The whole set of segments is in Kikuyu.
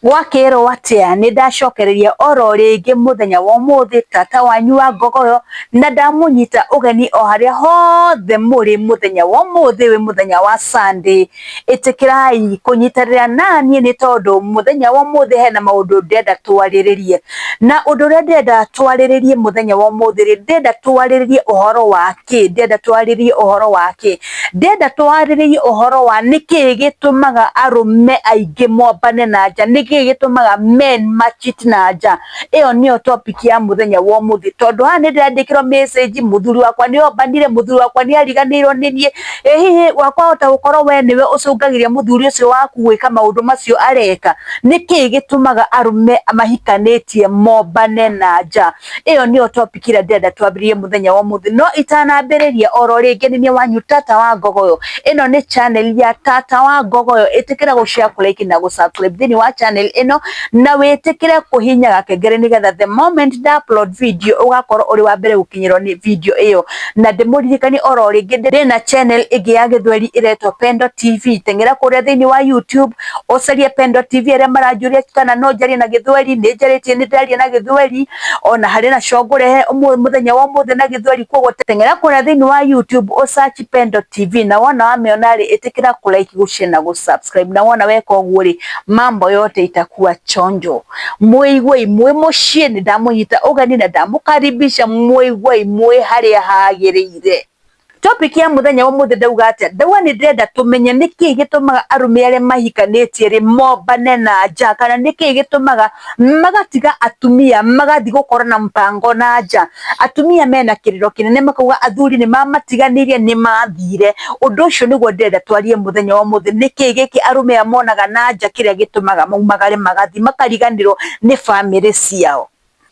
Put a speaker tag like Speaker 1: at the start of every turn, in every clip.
Speaker 1: Gwakĩrwo atĩa? Nĩ ndacokereria oro rĩngĩ mũthenya wa ũmũthĩ tata wanyu wa Ngogoyo na ndamũnyita ũgeni o harĩa hothe mũrĩ mũthenya wa ũmũthĩ wĩ mũthenya wa Sunday. Ĩtĩkĩrai kũnyitanĩra naniĩ nĩ tondũ mũthenya wa ũmũthĩ hena maũndũ ndĩrenda twarĩrĩrie. Na ũndũ ũrĩa ndĩrenda twarĩrĩrie mũthenya wa ũmũthĩ rĩ, ndĩrenda twarĩrĩrie ũhoro wa kĩ? Ndĩrenda twarĩrĩrie ũhoro wa kĩ? Ndĩrenda twarĩrĩrie ũhoro wa nĩkĩĩ gĩtũmaga arũme aingĩ mombane na nja, nĩkĩĩ gĩtũmaga men ma cheat na nja. Ĩyo nĩyo topic ya mũthenya wa ũmũthĩ, tondũ haha nĩ ndĩrandĩkĩrwo message mũthuri wakwa nĩ ombanire, mũthuri wakwa nĩ ariganĩirwo nĩ niĩ. Ĩ hihi kwahota gũkorwo we nĩwe ũcũngagĩria mũthuri ũcio waku gwĩka maũndũ macio areka? Nĩkĩĩ gĩtũmaga arũme mahikanĩtie mombane na nja? Ĩyo nĩyo topic ĩrĩa ndĩrenda twambĩrĩrie mũthenya wa ũmũthĩ. No itanambĩrĩria oro rĩngĩ nĩ niĩ wanyu Tata wa Ngogoyo. Ĩno nĩ channel ya Tata wa Ngogoyo. Ĩtĩkĩra gũ share, kũ like na gũ subscribe thĩinĩ wa channel ĩno na wĩtĩkĩre kũhihinya gakengere nĩgetha the moment nda upload video ũgakorwo ũrĩ wa mbere gũkinyĩrwo nĩ video ĩyo. Na ndĩmũririkanie oro rĩngĩ ndĩna channel ĩngĩ ya gĩthweri ĩretwo Pendo TV. Teng'era kũrĩa thĩinĩ wa YouTube ũcarie Pendo TV. Arĩa maranjũria kana no njarie na gĩthweri, nĩ njarĩtie, nĩ ndĩraria na gĩthweri, ona harĩ na show ngũrehe mũthenya wa ũmũthĩ na gĩthweri. Koguo teng'era kũrĩa thĩinĩ wa YouTube ũ search Pendo TV, na wona wamĩona rĩ, ĩtĩkĩra kũ like, gũ share na gũ subscribe. Na wona weka ũguo rĩ, mambo yote itakuwa chonjo. Mwĩiguei mwĩ mũciĩ, nĩ ndamũnyita ũgeni na ndamũkaribisha, mwĩiguei mwĩ harĩa hagĩrĩire. Topic ya mũthenya wa ũmũthĩ ndauga atĩa? Ndauga nĩ ndĩrenda tũmenye nĩkĩĩ gĩtũmaga arũme arĩa mahikanĩtie rĩ mombane na nja, kana nĩkĩĩ gĩtũmaga magatiga atumia magathiĩ gũkorwo na mpango na nja. Atumia mena kĩrĩro kĩnene makauga athuri nĩ mamatiganĩirie, nĩ mathire. Ũndũ ũcio nĩguo ndĩrenda twarie mũthenya wa ũmũthĩ. Nĩkĩĩ gĩkĩ arũme aya monaga na nja kĩrĩa gĩtũmaga maumagare magathiĩ makariganĩrwo nĩ bamĩrĩ ciao?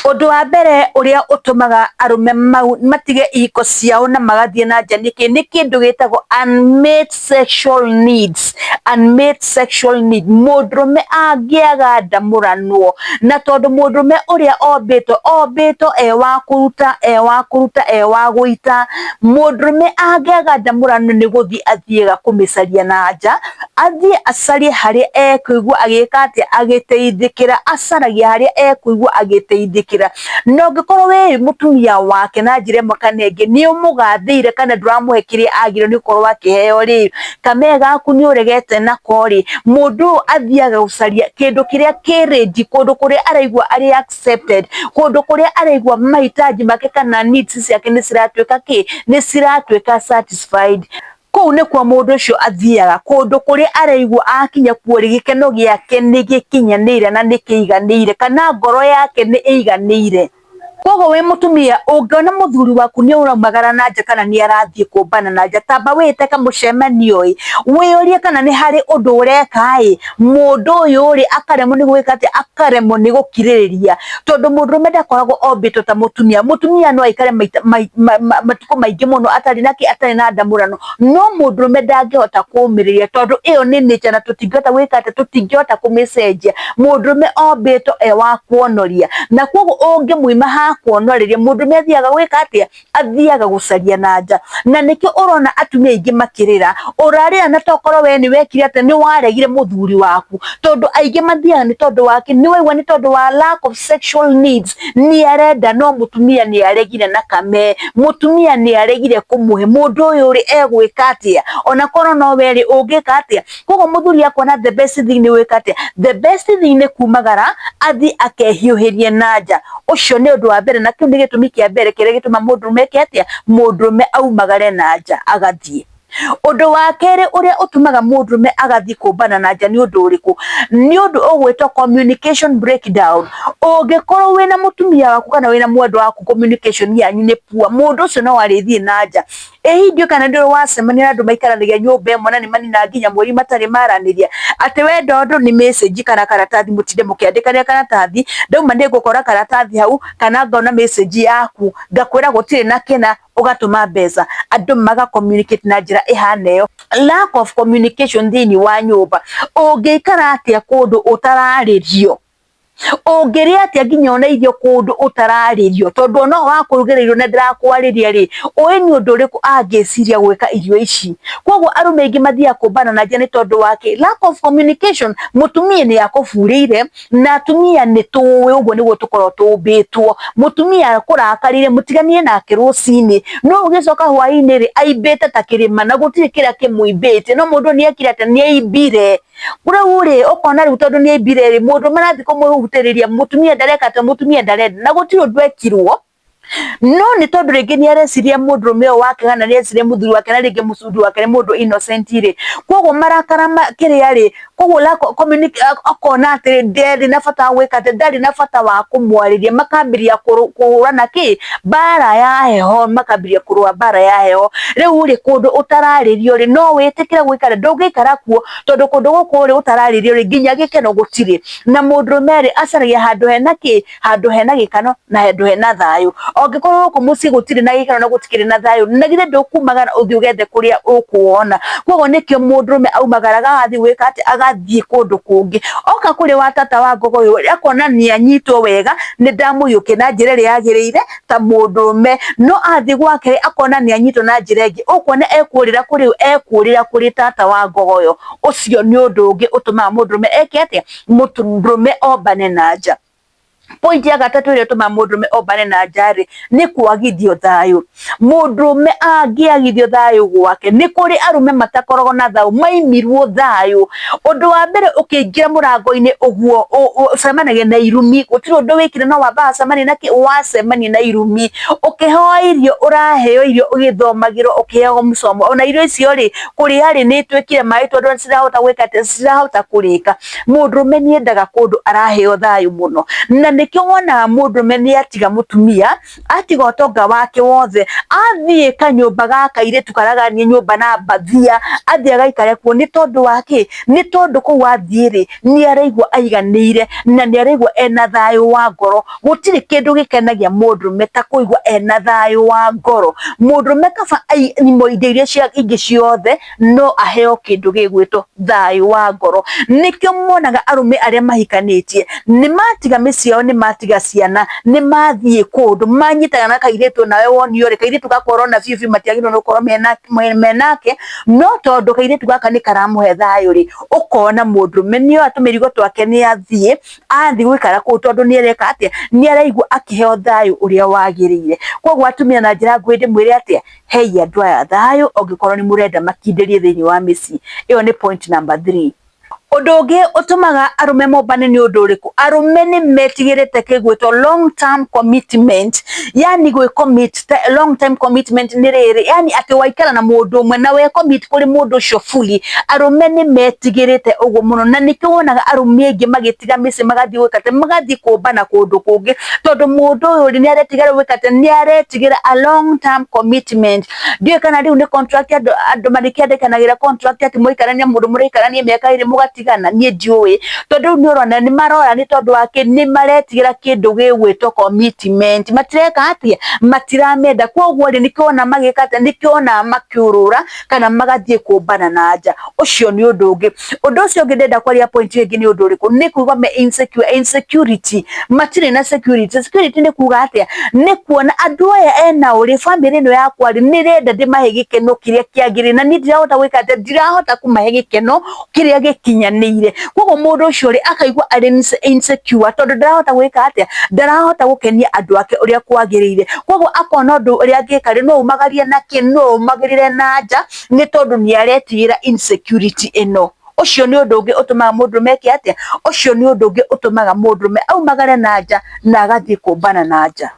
Speaker 1: Ũndũ wa mbere ũrĩa ũtũmaga arũme matige ihiko ciao na magathiĩ na nja nĩkĩ? Nĩ kĩndũ gĩtagwo unmet sexual needs. Unmet sexual need. Mũndũrũme angĩaga ndamũranwo, na tondũ mũndũrũme ũrĩa ombĩtwo, ombĩtwo e wa kũruta, e wa kũruta, e wa gũita. Mũndũrũme angĩaga ndamũrano nĩ gũthiĩ athiaga kũmĩcaria na nja, athiĩ acarie harĩa ekũigua agĩka atĩa, agĩteithĩkĩra, acaragia harĩa ekũigua agĩteithĩkĩra. Na ũngĩkorwo wĩ mũtumia wake na njĩra ĩmwe kana ĩngĩ nĩ ũmũgathĩire kana ndũramũhe kĩrĩa agĩrĩirwo nĩ gũkorwo akĩheo rĩ, kamee gaku nĩ ũregete nako rĩ, mũndũ ũyũ athiaga gũcaria kĩndũ kĩrĩa kĩ ready, kũndũ kũrĩa araigua arĩ accepted, kũndũ kũrĩa araigua mahitaji make kana needs ciake nĩ ciratuĩka kĩ, nĩ ciratuĩka satisfied. Kũu nĩkuo mũndũ ũcio athiaga, kũndũ kũrĩa araigua akinya kuo rĩ, gĩkeno gĩake nĩ gĩkinyanĩire na nĩ kĩiganĩire, kana ngoro yake nĩ ĩiganĩire. Koguo wĩ mũtumia ũngĩona mũthuri waku nĩ ũraumagara na nja kana nĩ arathiĩ kũmbana na nja, tamba wĩte kamũcemanio ĩ, wĩyũrie kana nĩ harĩ ũndũ ũreka ĩ, mũndũ ũyũ rĩ akaremwo nĩ gwĩka atĩa, akaremwo nĩ gũkirĩrĩria. Tondũ mũndũrũme ndakoragwo ombĩtwo ta mũtumia. Mũtumia no aikare matukũ maingĩ mũno atarĩ na kĩ, atarĩ na ndamũrano, no mũndũrũme ndangĩhota kũmĩrĩria tondũ ĩyo nĩ nature na tũtingĩhota gwĩka atĩa, tũtingĩhota kũmĩcenjia. Mũndũrũme ombĩtwo e wa kuonoria, na koguo ũngĩmũima ha kuonoreria, mũndũrũme athiaga gwĩka atĩa? Athiaga gũcaria na nja. Na nĩkĩo ũrona atumia aingĩ makĩrĩra. Ũrarĩra na tokorwo we nĩ wekire atĩa, nĩ waregire mũthuri waku, tondũ aingĩ mathiaga nĩ tondũ wa kĩ? Nĩ waigua nĩ tondũ wa lack of sexual needs, nĩ arenda no mũtumia nĩ aregire na kamee, mũtumia nĩ aregire kũmũhe, mũndũ ũyũ rĩ egwĩka atĩa? Ona korwo no we rĩ, ũngĩka atĩa? Koguo mũthuri akona the best thing nĩ gwĩka atĩa? The best thing nĩ kumagara athiĩ akehiũhĩrie na nja. Ũcio nĩ ũndũ wa mbere, na kĩu nĩ gĩtũmi kĩa mbere kĩrĩa gĩtũmaga mũndũrũme eke atĩa? Mũndũrũme aumagare na nja agathiĩ. Ũndũ wa kerĩ ũrĩa ũtũmaga mũndũrũme agathiĩ kũmbana na nja nĩ ũndũ ũrĩkũ? Nĩ ũndũ ũgwĩtwo communication breakdown. Ũngĩkorwo wĩna mũtumia waku kana wĩna mwendwa waku communication yanyu nĩ poor, mũndũ ũcio no arĩthiĩ na nja. Ĩ hihi ndiũĩ kana nĩ ũrĩ wacemania na andũ maikaranagia nyũmba ĩmwe na nĩ maninaga nginya mweri matarĩ maranĩria, atĩ wenda ũndũ nĩ message kana karatathi mũtinde mũkĩandĩkanĩra karatathi, ndauma nĩ ngũkora karatathi hau kana ngona message yaku ngakwĩra gũtirĩ na kĩna, ũgatũma mbeca. Andũ maga communicate na njĩra ĩhana ĩyo. Lack of communication thĩinĩ wa nyũmba. Ũngĩikara atĩa kũndũ ũtararĩrio? Ũngĩrĩa atĩa nginya ona irio kũndũ ũtararĩrio, tondũ ona ũyũ wakũrugĩra irio na ndarakwarĩria rĩ, ũĩ nĩ ũndũ ũrĩkũ angĩciria gwĩka irio ici. Koguo arũme aingĩ mathiaga kũmbana na nja nĩ tondũ wa kĩ? Lack of communication. Mũtumia nĩ akũburĩire na atumia nĩ tũĩ ũguo nĩguo tũkoragwo tũmbĩtwo. Mũtumia akũrakarĩire mũtiganie nake rũcinĩ, no ũgĩcoka hwainĩ rĩ, aimbĩte ta kĩrĩma na gũtirĩ kĩrĩa kĩmũimbĩtie, no mũndũ nĩ ekire atĩa? Nĩ aimbire. Rĩu rĩ, ũkona rĩu tondũ nĩ aimbire rĩ, mũndũ marathiĩ kũmũhutĩrĩria mũtumia ndareka atĩa, mũtumia ndarenda, na gũtirĩ ũndũ ekirwo, no nĩ tondũ rĩngĩ nĩ areciria mũndũrũme ũyũ wake kana nĩ areciria mũthuri wake na rĩngĩ mũthuri wake nĩ mũndũ innocent rĩ, koguo marakara kĩrĩa rĩ, koguo akona atĩ ndarĩ na bata wa gwĩka atĩ, ndarĩ na bata wa kũmwarĩria, makambĩrĩria kũhũrana kĩ, mbara ya heho, makambĩrĩria kũrũa mbara ya heho. Rĩu rĩ, kũndũ ũtararĩrio rĩ, no wĩtĩkĩre gũikara? Ndũngĩikara kuo, tondũ kũndũ gũkũ rĩ, ũtararĩrio rĩ, nginya gĩkeno gũtirĩ. Na mũndũrũme rĩ, acaragia handũ hena kĩ, handũ hena gĩkeno na handũ hena thayũ. Angĩkorwo gũkũ mũciĩ gũtirĩ na gĩkeno na gũtikĩrĩ na thayũ, na githĩ ndũkumagara ũthiĩ ũgethe kũrĩa ũkũwona. Koguo nĩkĩo mũndũrũme aumagaraga agathiĩ gwĩka atĩa, agathiĩ kũndũ kũngĩ. Oka kũrĩ wa tata wa ngogoyo akona nĩ anyitwo wega, nĩ ndamũiyũkia na njĩra ĩrĩa yagĩrĩire ta mũndũrũme, no athiĩ gwake akona nĩ anyitwo na njĩra ĩngĩ, ũkuona ekũrĩra kũrĩ ũ? Ekũrĩra kũrĩ tata wa ngogoyo. Ũcio nĩ ũndũ ũngĩ ũtũmaga mũndũrũme eke atĩa? Mũndũrũme ombane na nja. Point ya gatatũ ĩrĩa ĩtũmaga mũndũrũme ombane na nja rĩ, nĩ kwagithio thayũ. Mũndũrũme angĩagithio thayũ gwake, nĩ kũrĩ arũme matakoragwo na thayũ, maimirwo thayũ. Ũndũ wa mbere ũkĩingĩra mũrango-inĩ ũguo ũcemanagia na irumi, gũtirĩ ũndũ wĩkire no wambaga wacemania na kĩ? Wacemania na irumi. Ũkĩheo irio ũraheo irio ũgĩthomagĩrwo ũkĩheagwo mũcomo, ona irio icio rĩ, kũrĩa rĩ nĩ ituĩkire maĩ tondũ citirahota gwĩka atĩa, citirahota kũrĩka. Mũndũrũme nĩ endaga kũndũ araheo thayũ mũno, na nĩkĩo wonaga mũndũrũme nĩ atiga mũtumia, atiga ũtonga wake wothe, athiĩ kanyũmba ga kairĩtu karaganie nyũmba na mbathia, athiĩ agaikare kuo nĩ tondũ wa kĩ? Nĩ tondũ kũu athiĩ rĩ, nĩ araigua aiganĩire na nĩ araigua ena thayũ wa ngoro. Gũtirĩ kĩndũ gĩkenagia mũndũrũme ta kũigua ena thayũ wa ngoro. Mũndũrũme kaba imwe indo iria ingĩ ciothe, no aheo kĩndũ gĩgwĩtwo thayũ wa ngoro. Nĩkĩo muonaga arũme arĩa mahikanĩtie nĩ matiga mĩciĩ yao, nĩ matiga ciana, nĩ mathiĩ kũndũ, manyitana na kairĩtu nawe wonio rĩ, kairĩtu gaka ũrona biũ biũ matiagĩrĩirwo nĩ gũkorwo menake, no tondũ kairĩtu gaka nĩ karamũhe thayũ rĩ, ũkona mũndũrũme nĩ oya tũmĩrigo twake nĩ athiĩ, athiĩ gũikara kũu tondũ nĩ areka atĩa, nĩ araigua akĩheo thayũ ũrĩa wagĩrĩire. Koguo atumia na njĩra nguhĩ ndĩmwĩre atĩa, hei andũ aya thayũ angĩkorwo nĩ mũrenda makindĩrie thĩinĩ wa mĩciĩ. Ĩyo nĩ point number 3. Ũndũ ũngĩ ũtũmaga arũme mombane nĩ ũndũ ũrĩkũ? Arũme nĩ metigĩrĩte kĩgwĩtwo long term commitment, yani gwĩ commit, long term commitment nĩ rĩrĩ, yani atĩ waikara na mũndũ ũmwe na we commit kũrĩ mũndũ ũcio fully. Arũme nĩ metigĩrĩte ũguo mũno, na nĩkĩo wonaga arũme aingĩ magĩtiga mĩciĩ magathiĩ gwĩka atĩ, magathiĩ kũmbana kũndũ kũngĩ, tondũ mũndũ ũyũ rĩ, nĩ aretigĩra gwĩka atĩ, nĩ aretigĩra a long term commitment. Ndiũĩ kana rĩu nĩ contract andũ andũ marĩkĩandĩkanagĩra contract atĩ mwaikarania mũndũ mũraikarania mĩaka ĩrĩ mũgatigana, niĩ ndiũĩ. Tondũ rĩu nĩ ũrona nĩ marora nĩ tondũ wa kĩ? Nĩ maretigĩra kĩndũ gĩgwĩtwo commitment. Matireka atĩa? Matiramĩenda. Koguo rĩ, nĩkĩo wona magĩka atĩa? Nĩkĩo wonaga makĩũrũra kana magathiĩ kũmbana na nja. Ũcio nĩ ũndũ ũngĩ. Ũndũ ũcio ũngĩ ndĩrenda kwaria point ĩyo ĩngĩ nĩ ũndũ ũrĩkũ? Nĩ kũigua me insecure, insecurity. Matirĩ na security. Security nĩ kuga atĩa? Nĩ kuona andũ aya enao rĩ, bamĩrĩ ĩno yakwa rĩ, nĩ ĩrenda ndĩmahe gĩkeno kĩrĩa kĩagĩrĩire na niĩ ndirahota gwĩka atĩa? Ndirahota kũmahe gĩkeno kĩrĩa gĩkinyanĩire. Koguo mũndũ ũcio rĩ, akaigua arĩ insecure tondũ ndarahota gwĩka atĩa? Ndarahota gũkenia andũ ake ũrĩa kwagĩrĩire. Koguo akona ũndũ ũrĩa angĩka rĩ, no aumagarie na kĩ? No aumagĩrĩre na nja nĩ tondũ nĩ aretigĩra insecurity ĩno. Ũcio nĩ ũndũ ũngĩ ũtũmaga mũndũrũme eke atĩa? Ũcio nĩ ũndũ ũngĩ ũtũmaga mũndũrũme aumagare na nja na agathiĩ kũmbana na nja.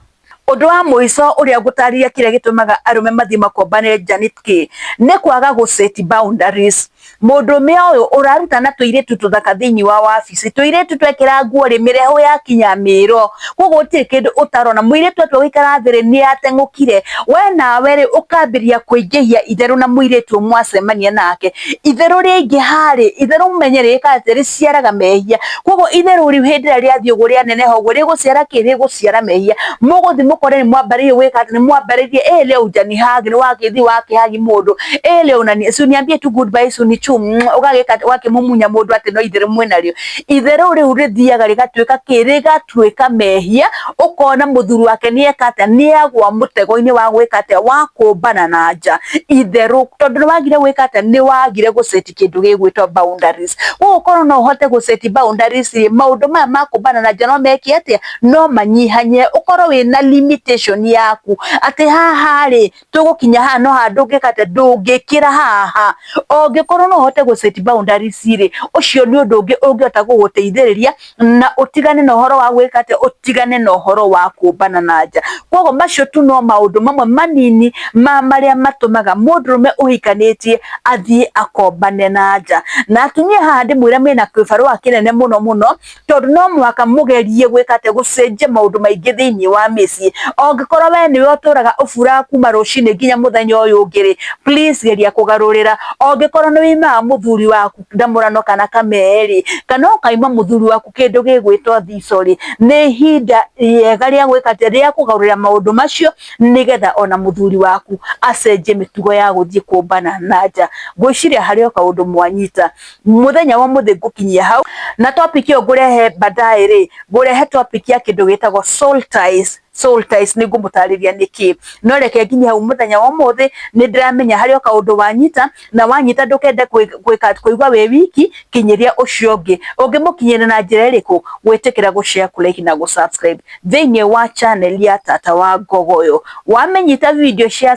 Speaker 1: Ũndũ wa mũico ũrĩa ngũtarĩria kĩrĩa gĩtũmaga arũme mathiĩ makombane nja nĩ kĩ? Nĩ kwaga gũ set boundaries. Mũndũrũme ũyũ ũraruta na tũirĩtu tũthaka thĩinĩ wa wabici, tũirĩtu twekĩra nguo rĩ, mĩreho yakinya mĩro, koguo gũtirĩ kĩndũ ũtarona. Mũirĩtu atua gũikara thĩ rĩ, nĩ ateng'ũkire. We nawe rĩ, ũkambĩrĩria kũingĩhia itherũ na mũirĩtu ũyũ mwacemania nake. Itherũ rĩaingĩha rĩ, itherũ ũmenye rĩkaga atĩa, rĩciaraga mehia. Koguo itherũ rĩu hĩndĩ ĩrĩa rĩathiĩ ũguo rĩaneneha ũguo, rĩgũciara kĩ? Rĩgũciara mehia. Mũgũthiĩ mũkore nĩ mwambĩrĩirie gwĩka atĩ, nĩ mwambĩrĩirie ĩ leo hujanihug, nĩ wagĩthiĩ wakĩhug mũndũ, ĩ leo unani, si uniambie tu goodbye, si ni tu ũgagĩka ũgakĩmumunya mũndũ atĩ no itherũ mwĩnarĩo. Itherũ rĩu rĩthiaga rĩgatuĩka kĩ? Rĩgatuĩka mehia, ũkona mũthuri wake nĩ eka atĩa? Nĩ agwa mũtego-inĩ wa gwĩka atĩa? Wa kũmbana na nja. Itherũ, tondũ nĩ wagire gwĩka atĩa? Nĩ wagire gũ set kĩndũ gĩgwĩtwo boundaries. Koguo korwo no ũhote gũ set boundaries rĩ, maũndũ maya ma kũmbana na nja no meke atĩa? No manyihanyie, ũkorwo wĩna limitation yaku, atĩ haha rĩ, tũgũkinya haha no haha ndũngĩka atĩa? Ndũngĩkĩra haha. Ũngĩkorwo no ũhote gũ set boundaries rĩ, ũcio nĩ ũndũ ũngĩ ũngĩhota gũgũteithĩrĩria na ũtigane na ũhoro wa gwĩka atĩa? Ũtigane na ũhoro wa kũmbana na nja. Koguo macio tu no maũndũ mamwe manini ma marĩa matũmaga mũndũrũme ũhikanĩtie athiĩ akombane na nja. Na atumia haha ndĩmwĩre mena kĩbarũa kĩnene mũno mũno, tondũ no mũhaka mũgerie gwĩka atĩa? Gũcenjia maũndũ maingĩ thĩinĩ wa mĩciĩ. Ũngĩkorwo we nĩwe ũtũraga ũburaga kuma rũcinĩ nginya mũthenya ũyũ ũngĩ rĩ, please geria kũgarũrĩra. Ũngĩkorwo nĩ wĩimaga mũthuri waku ndamũrano kana kamee rĩ, kana ũkaima mũthuri waku kĩndũ gĩgwĩtwo thico rĩ, nĩ ihinda rĩega rĩa gwĩka atĩa? Rĩa kũgarũrĩra maũndũ macio nĩgetha ona mũthuri waku acenjie mĩtugo ya gũthiĩ kũmbana na nja. Ngwĩciria harĩ o kaũndũ mwanyita. Mũthenya wa ũmũthĩ ngũkinyia hau, na topic ĩyo ngũrehe baadaye rĩ, ngũrehe topic ya kĩndũ gĩtagwo soul ties. Soul ties nĩ ngũmũtarĩria nĩkĩ. No reke nginye hau mũthenya wa ũmũthĩ, nĩ ndĩramenya harĩ o kaũndũ wanyita, na wanyita ndũkende gwĩka kũigua wĩ wiki, kinyĩria ũcio ũngĩ. Ũngĩmũkinyĩria na njĩra ĩrĩkũ? Gwĩtĩkĩra gũ share, kũ like na gũ subscribe thĩinĩ wa channel ya Tata wa Ngogoyo. Wamĩnyita video, share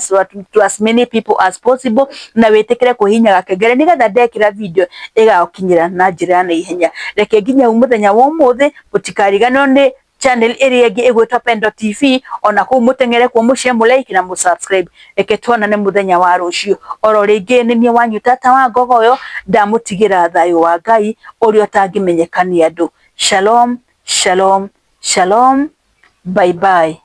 Speaker 1: to as many people as possible, na wĩtĩkĩre kũhihinya gakengere nĩgetha ndekĩra video ĩgagũkinyĩra na njĩra ya naihenya. Reke nginye hau mũthenya wa ũmũthĩ, mũtikariganĩrwo nĩ channel ĩrĩa ĩngĩ ĩgwĩtwo Pendo TV, ona kũu mũteng'ere kuo mũshare, mũlike na mũsubscribe. Reke tuonane mũthenya wa rũciũ oro rĩngĩ. Nĩ niĩ wanyu Tata wa Ngogoyo, ndamũtigĩra thayũ wa Ngai ũrĩa ũtangĩmenyeka nĩ andũ. Shalom, shalom, shalom, bye bye.